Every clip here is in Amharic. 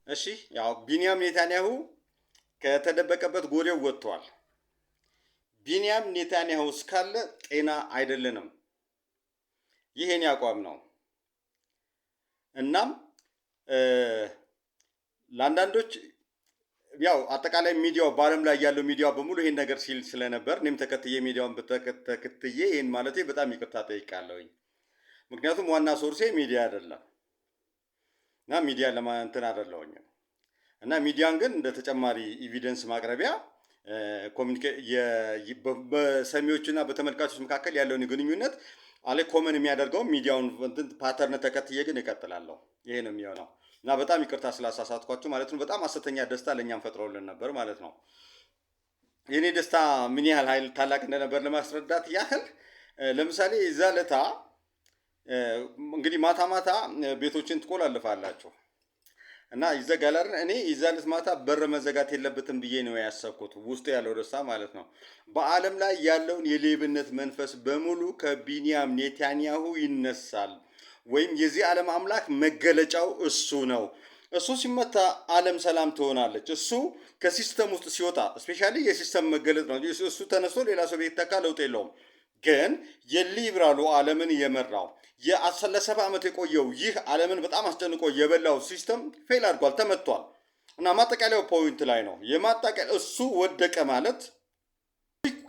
እሺ፣ ያው ቢንያም ኔታንያሁ ከተደበቀበት ጎሬው ወጥቷል። ቢንያም ኔታንያሁ እስካለ ጤና አይደለንም። ይህ የኔ አቋም ነው። እናም ለአንዳንዶች ያው አጠቃላይ ሚዲያው፣ በዓለም ላይ ያለው ሚዲያ በሙሉ ይሄን ነገር ሲል ስለነበር እኔም ተከትዬ፣ ሚዲያውን ተከትዬ ይህን ማለቴ በጣም ይቅርታ ጠይቃለሁኝ። ምክንያቱም ዋና source ኤ ሚዲያ አይደለም እና ሚዲያ ለማንትን አይደለሁኝም እና ሚዲያን ግን እንደ ተጨማሪ evidence ማቅረቢያ በሰሚዎችና በተመልካቾች መካከል ያለውን ግንኙነት አለ common የሚያደርገው ሚዲያውን እንትን pattern ተከትዬ ግን እቀጥላለሁ። ይሄ ነው የሚሆነው እና በጣም ይቅርታ ስላሳሳትኳችሁ ማለት ነው። በጣም ሐሰተኛ ደስታ ለእኛም ፈጥረውልን ነበር ማለት ነው። የኔ ደስታ ምን ያህል ኃይል ታላቅ እንደነበር ለማስረዳት ያህል፣ ለምሳሌ የዛ ለታ እንግዲህ ማታ ማታ ቤቶችን ትቆላልፋላችሁ እና ይዘጋል አይደል? እኔ የዛ ዕለት ማታ በር መዘጋት የለበትም ብዬ ነው ያሰብኩት፣ ውስጡ ያለው ደስታ ማለት ነው። በዓለም ላይ ያለውን የሌብነት መንፈስ በሙሉ ከቢንያም ኔታንያሁ ይነሳል፣ ወይም የዚህ ዓለም አምላክ መገለጫው እሱ ነው። እሱ ሲመታ ዓለም ሰላም ትሆናለች። እሱ ከ system ውስጥ ሲወጣ፣ especially የ system መገለጥ ነው። እሱ ተነስቶ ሌላ ሰው ቢተካ ለውጥ የለውም። ግን የሊብራሉ ዓለምን የመራው፣ ለ70 ዓመት የቆየው፣ ይህ ዓለምን በጣም አስጨንቆ የበላው system fail አድርጓል፣ ተመቷል። እና ማጠቃለያው point ላይ ነው። የማጠቃለያ እሱ ወደቀ ማለት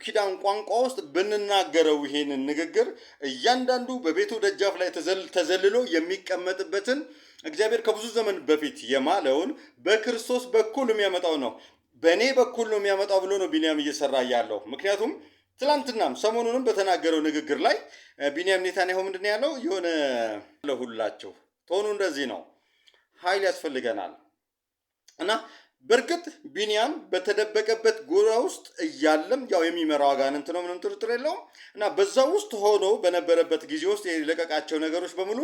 ኪዳን ቋንቋ ውስጥ ብንናገረው ይሄንን ንግግር እያንዳንዱ በቤቱ ደጃፍ ላይ ተዘልሎ የሚቀመጥበትን፣ እግዚአብሔር ከብዙ ዘመን በፊት የማለውን በክርስቶስ በኩል የሚያመጣው ነው። በእኔ በኩል ነው የሚያመጣው ብሎ ነው ቢንያም እየሰራ ያለው። ምክንያቱም ትላንትናም ሰሞኑንም በተናገረው ንግግር ላይ ቢንያም ኔታንያሁ ምንድን ነው ያለው? የሆነ ለሁላችሁ tone ኡ እንደዚህ ነው። ኃይል ያስፈልገናል። እና በእርግጥ ቢንያም በተደበቀበት ጎራ ውስጥ እያለም ያው የሚመራው አጋንንት ነው፣ ምንም ጥርጥር የለውም። እና በዛ ውስጥ ሆኖ በነበረበት ጊዜ ውስጥ የለቀቃቸው ነገሮች በሙሉ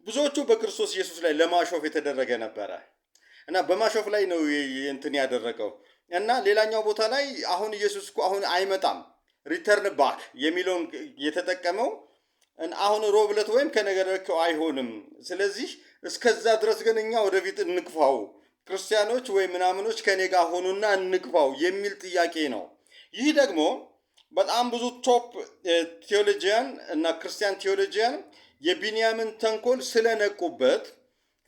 ብዙዎቹ በክርስቶስ ኢየሱስ ላይ ለማሾፍ የተደረገ ነበረ እና በማሾፍ ላይ ነው እንትን ያደረገው። እና ሌላኛው ቦታ ላይ አሁን ኢየሱስ እኮ አሁን አይመጣም፣ return back የሚለውን የተጠቀመው አሁን ሮብ ዕለት ወይም ከነገ ወዲያ አይሆንም። ስለዚህ እስከዛ ድረስ ግን እኛ ወደፊት እንግፋው፣ ክርስቲያኖች ወይ ምናምኖች ከኔ ጋር ሆኑና እንግፋው የሚል ጥያቄ ነው። ይህ ደግሞ በጣም ብዙ top theologian እና ክርስቲያን theologian የቢንያምን ተንኮል ስለነቁበት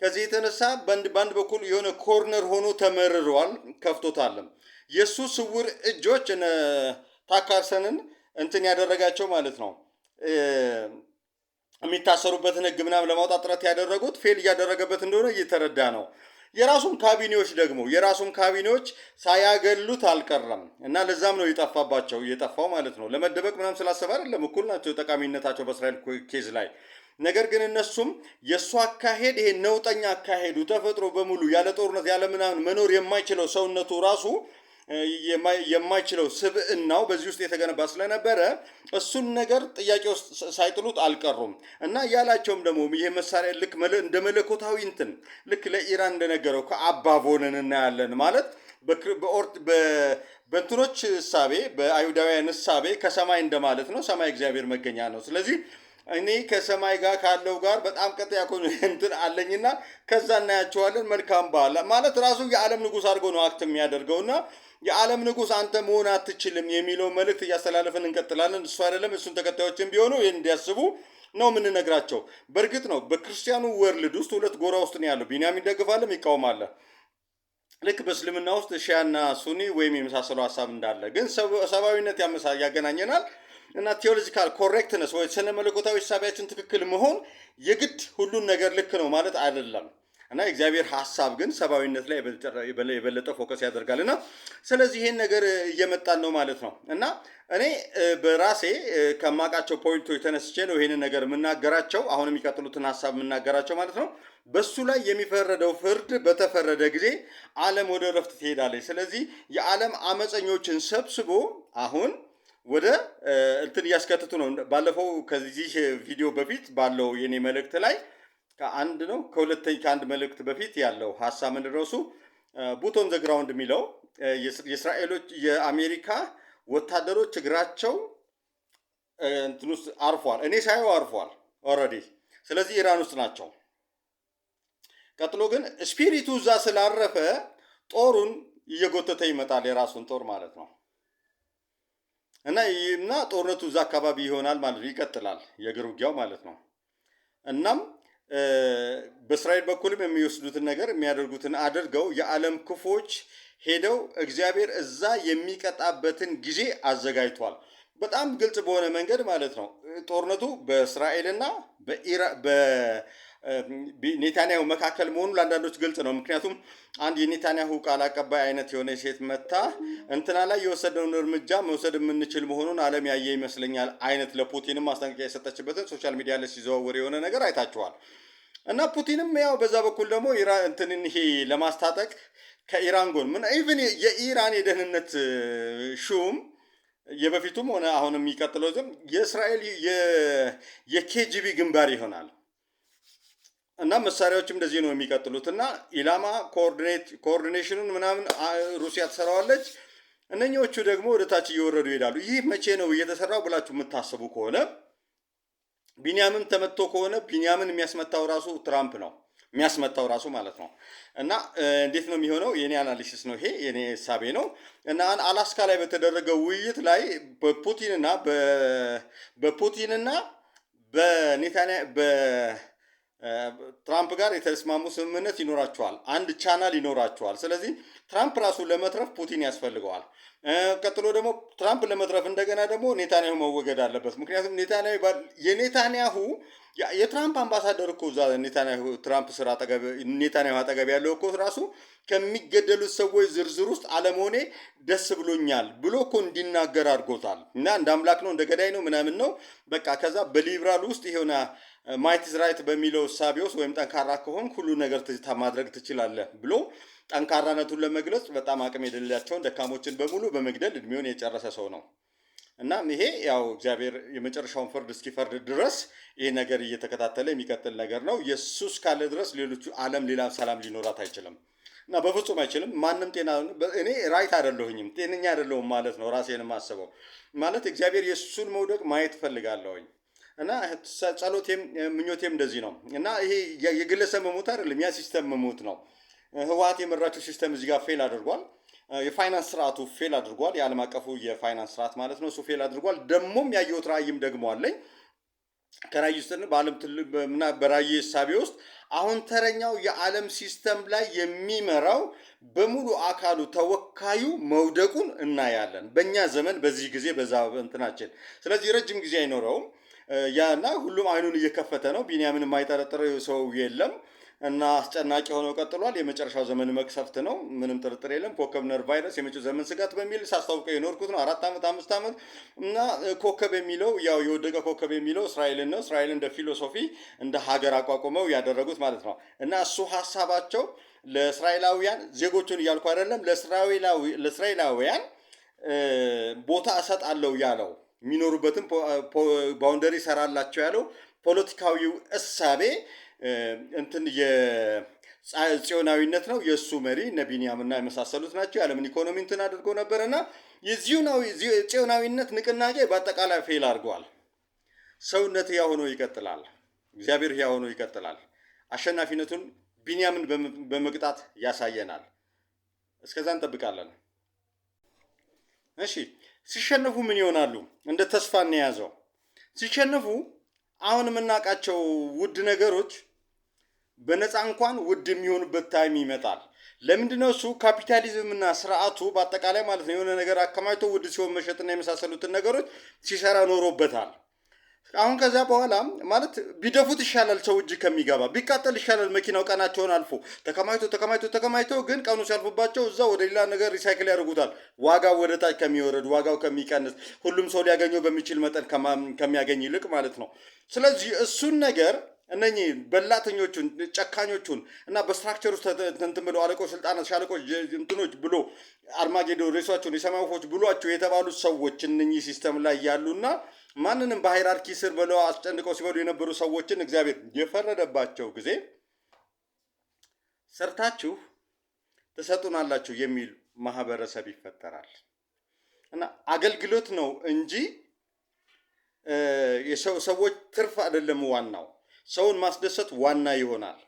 ከዚህ የተነሳ በአንድ በኩል የሆነ corner ሆኖ ተመርሯል፣ ከፍቶታልም። የእሱ ስውር እጆች እነ ታካርሰንን እንትን ያደረጋቸው ማለት ነው፣ የሚታሰሩበትን ህግ ምናምን ለማውጣት ጥረት ያደረጉት fail እያደረገበት እንደሆነ እየተረዳ ነው። የራሱን ካቢኔዎች ሳያገሉት አልቀረም እና ለዛም ነው የጠፋባቸው፣ የጠፋው ማለት ነው። ለመደበቅ ምናምን ስላሰበ አይደለም፣ እኩል ናቸው ጠቃሚነታቸው በእስራኤል case ላይ። ነገር ግን እነሱም የእሱ አካሄድ፣ ይሄ ነውጠኛ አካሄዱ፣ ተፈጥሮ በሙሉ ያለ ጦርነት ያለ ምናምን መኖር የማይችለው ሰውነቱ ራሱ የማይችለው ስብዕናው በዚህ ውስጥ የተገነባ ስለነበረ እሱን ነገር ጥያቄ ውስጥ ሳይጥሉት አልቀሩም። እና ያላቸውም ደግሞ ይሄ መሳሪያ ልክ እንደ መለኮታዊ እንትን ልክ ለኢራን እንደነገረው ከአባቦንን እናያለን ማለት በእንትኖች እሳቤ፣ በአይሁዳውያን እሳቤ ከሰማይ እንደማለት ነው። ሰማይ እግዚአብሔር መገኛ ነው። ስለዚህ እኔ ከሰማይ ጋር ካለው ጋር በጣም ቀጥ ያኮ እንትን አለኝና ከዛ እናያቸዋለን። መልካም በዓል ማለት ራሱ የዓለም ንጉሥ አድርጎ ነው act የሚያደርገውና የዓለም ንጉሥ አንተ መሆን አትችልም የሚለው መልእክት እያስተላለፍን እንቀጥላለን። እሱ አይደለም፣ እሱን ተከታዮችን ቢሆኑ ይህን እንዲያስቡ ነው የምንነግራቸው። በእርግጥ ነው በክርስቲያኑ world ውስጥ ሁለት ጎራ ውስጥ ነው ያለው። ቢንያም ይደግፋልም ይቃወማል። ልክ በእስልምና ውስጥ ሺያና ሱኒ ወይም የመሳሰሉ ሀሳብ እንዳለ ግን ሰብአዊነት ያገናኘናል እና theological correctness ወይ ስነ መለኮታዊ እሳቤያችን ትክክል መሆን የግድ ሁሉን ነገር ልክ ነው ማለት አይደለም። እና የእግዚአብሔር ሀሳብ ግን ሰብአዊነት ላይ የበለጠ focus ያደርጋል እና ስለዚህ ይሄን ነገር እየመጣን ነው ማለት ነው። እና እኔ በራሴ ከማውቃቸው point ኦች ተነስቼ ነው ይሄንን ነገር የምናገራቸው፣ አሁን የሚቀጥሉትን ሀሳብ የምናገራቸው ማለት ነው። በሱ ላይ የሚፈረደው ፍርድ በተፈረደ ጊዜ ዓለም ወደ እረፍት ትሄዳለች። ስለዚህ የዓለም አመፀኞችን ሰብስቦ አሁን ወደ እንትን እያስከትቱ ነው። ባለፈው ከዚህ ቪዲዮ በፊት ባለው የኔ መልእክት ላይ፣ ከአንድ ነው ከሁለተኛ ከአንድ መልእክት በፊት ያለው ሀሳብ ምንድን ነው? እሱ boot on the ground የሚለው የእስራኤሎች፣ የአሜሪካ ወታደሮች እግራቸው እንትን ውስጥ አርፏል። እኔ ሳየው አርፏል already። ስለዚህ ኢራን ውስጥ ናቸው። ቀጥሎ ግን spirit ኡ እዛ ስላረፈ ጦሩን እየጎተተ ይመጣል፣ የራሱን ጦር ማለት ነው። እና ጦርነቱ እዛ አካባቢ ይሆናል ማለት ነው። ይቀጥላል የእግር ውጊያው ማለት ነው። እናም በእስራኤል በኩልም የሚወስዱትን ነገር የሚያደርጉትን አድርገው የዓለም ክፉዎች ሄደው እግዚአብሔር እዛ የሚቀጣበትን ጊዜ አዘጋጅቷል። በጣም ግልጽ በሆነ መንገድ ማለት ነው። ጦርነቱ በእስራኤልና በኔታንያሁ መካከል መሆኑ ለአንዳንዶች ግልጽ ነው። ምክንያቱም አንድ የኔታንያሁ ቃል አቀባይ አይነት የሆነ ሴት መታ እንትና ላይ የወሰደውን እርምጃ መውሰድ የምንችል መሆኑን ዓለም ያየ ይመስለኛል አይነት ለፑቲንም ማስጠንቀቂያ የሰጠችበትን social media ላይ ሲዘዋወር የሆነ ነገር አይታችኋል። እና ፑቲንም ያው በዛ በኩል ደግሞ እንትንን ይሄ ለማስታጠቅ ከኢራን ጎን ምን even የኢራን የደህንነት ሹም የበፊቱም ሆነ አሁን የሚቀጥለው ዝም የእስራኤል የ KGB ግንባር ይሆናል። እና መሳሪያዎችም እንደዚህ ነው የሚቀጥሉት። እና ኢላማ coordination ኑን ምናምን ሩሲያ ትሰራዋለች። እነኛዎቹ ደግሞ ወደ ታች እየወረዱ ይሄዳሉ። ይህ መቼ ነው እየተሰራው ብላችሁ የምታስቡ ከሆነ፣ ቢንያምን ተመቶ ከሆነ ቢንያምን የሚያስመታው ራሱ ትራምፕ ነው የሚያስመታው ራሱ ማለት ነው። እና እንዴት ነው የሚሆነው? የኔ analysis ነው ይሄ፣ የኔ እሳቤ ነው። እና አላስካ ላይ በተደረገው ውይይት ላይ በፑቲንና በኔታንያ በትራምፕ ጋር የተስማሙ ስምምነት ይኖራቸዋል። አንድ ቻናል ይኖራቸዋል። ስለዚህ ትራምፕ ራሱ ለመትረፍ ፑቲን ያስፈልገዋል። ቀጥሎ ደግሞ ትራምፕ ለመትረፍ እንደገና ደግሞ ኔታንያሁ መወገድ አለበት። ምክንያቱም ኔታንያሁ የኔታንያሁ የትራምፕ አምባሳደር እኮ እዛ ኔታንያሁ ትራምፕ ስር አጠገብ ኔታንያሁ አጠገብ ያለው እኮ ራሱ ከሚገደሉት ሰዎች ዝርዝር ውስጥ አለመሆኔ ደስ ብሎኛል ብሎ እኮ እንዲናገር አድርጎታል። እና እንደ አምላክ ነው፣ እንደ ገዳይ ነው ምናምን ነው በቃ። ከዛ በሊብራል ውስጥ የሆነ might is right በሚለው እሳቤ ውስጥ ወይም ጠንካራ ከሆንክ ሁሉ ነገር ማድረግ ትችላለህ ብሎ ጠንካራነቱን ለመግለጽ በጣም አቅም የሌላቸውን ደካሞችን በሙሉ በመግደል እድሜውን የጨረሰ ሰው ነው። እና ይሄ ያው እግዚአብሔር የመጨረሻውን ፍርድ እስኪፈርድ ድረስ ይህ ነገር እየተከታተለ የሚቀጥል ነገር ነው። የሱ እስካለ ድረስ ሌሎቹ ዓለም ሌላ ሰላም ሊኖራት አይችልም እና በፍጹም አይችልም። ማንም ጤና እኔ right አይደለሁኝም፣ ጤነኛ አይደለሁም ማለት ነው። ራሴን የማስበው ማለት እግዚአብሔር የእሱን መውደቅ ማየት እፈልጋለሁኝ። እና ጸሎቴም ምኞቴም እንደዚህ ነው። እና ይሄ የግለሰብ መሞት አይደለም፣ ያ system መሞት ነው። ህወሓት የመራቸው system እዚህ ጋር fail አድርጓል። የፋይናንስ ስርዓቱ fail አድርጓል። የዓለም አቀፉ የፋይናንስ ስርዓት ማለት ነው። እሱ fail አድርጓል። ደግሞም ያየሁት ራእይም ደግሞ አለኝ። ከራእይ ውስጥ በዓለም እና በራእይ እሳቤ ውስጥ አሁን ተረኛው የዓለም system ላይ የሚመራው በሙሉ አካሉ ተወካዩ መውደቁን እናያለን። በእኛ ዘመን፣ በዚህ ጊዜ፣ በዛ እንትናችን። ስለዚህ ረጅም ጊዜ አይኖረውም። ያና ሁሉም አይኑን እየከፈተ ነው። ቢንያምን የማይጠረጥረው ሰው የለም። እና አስጨናቂ ሆነው ቀጥሏል። የመጨረሻው ዘመን መቅሰፍት ነው፣ ምንም ጥርጥር የለም። ኮከብ ነር ቫይረስ የመጪው ዘመን ስጋት በሚል ሳስታውቀው የኖርኩት ነው። 4 ዓመት፣ 5 ዓመት። እና ኮከብ የሚለው ያው የወደቀ ኮከብ የሚለው እስራኤልን ነው። እስራኤል እንደ philosophy እንደ ሀገር አቋቁመው ያደረጉት ማለት ነው። እና እሱ ሀሳባቸው ለእስራኤላውያን ዜጎቹን እያልኩ አይደለም፣ ለእስራኤላውያን ቦታ እሰጣለሁ ያለው፣ የሚኖሩበትን boundary እሰራላቸው ያለው ፖለቲካዊው እሳቤ እንትን የጽዮናዊነት ነው። የእሱ መሪ እነ ቢንያምና የመሳሰሉት ናቸው። የዓለምን ኢኮኖሚ እንትን አድርጎ ነበረና የጽዮናዊነት ንቅናቄ በአጠቃላይ fail አድርገዋል። ሰውነት ሕያው ሆኖ ይቀጥላል። እግዚአብሔር ሕያው ሆኖ ይቀጥላል። አሸናፊነቱን ቢንያምን በመቅጣት ያሳየናል። እስከዛ እንጠብቃለን። እሺ፣ ሲሸነፉ ምን ይሆናሉ? እንደ ተስፋ እንያዘው። ሲሸነፉ አሁን የምናውቃቸው ውድ ነገሮች በነፃ እንኳን ውድ የሚሆኑበት time ይመጣል። ለምንድነው እሱ? ካፒታሊዝምና ስርዓቱ በአጠቃላይ ማለት ነው የሆነ ነገር አከማችቶ ውድ ሲሆን መሸጥና የመሳሰሉትን ነገሮች ሲሰራ ኖሮበታል። አሁን ከዛ በኋላ ማለት ቢደፉት ይሻላል ሰው እጅ ከሚገባ፣ ቢቃጠል ይሻላል መኪናው ቀናቸውን አልፎ ተከማችቶ ተከማችቶ ተከማችቶ ግን ቀኑ ሲያልፉባቸው እዛ ወደ ሌላ ነገር recycle ያደርጉታል። ዋጋው ወደ ታች ከሚወረድ፣ ዋጋው ከሚቀንስ፣ ሁሉም ሰው ሊያገኘው በሚችል መጠን ከሚያገኝ ይልቅ ማለት ነው። ስለዚህ እሱን ነገር እነኚህ በላተኞቹን፣ ጨካኞቹን እና በ structure ውስጥ እንትን ብለው አለቆች፣ ስልጣናት፣ ሻለቆች፣ እንትኖች ብሎ አርማጌዶ ሬሷቸውን የሰማይ ወፎች ብሏቸው የተባሉት ሰዎች እነኚህ system ላይ ያሉና ማንንም በ hierarchy ስር ብለው አስጨንቀው ሲበሉ የነበሩ ሰዎችን እግዚአብሔር የፈረደባቸው ጊዜ ሰርታችሁ ትሰጡናላችሁ የሚል ማህበረሰብ ይፈጠራል። እና አገልግሎት ነው እንጂ የሰው ሰዎች ትርፍ አይደለም ዋናው። ሰውን ማስደሰት ዋና ይሆናል።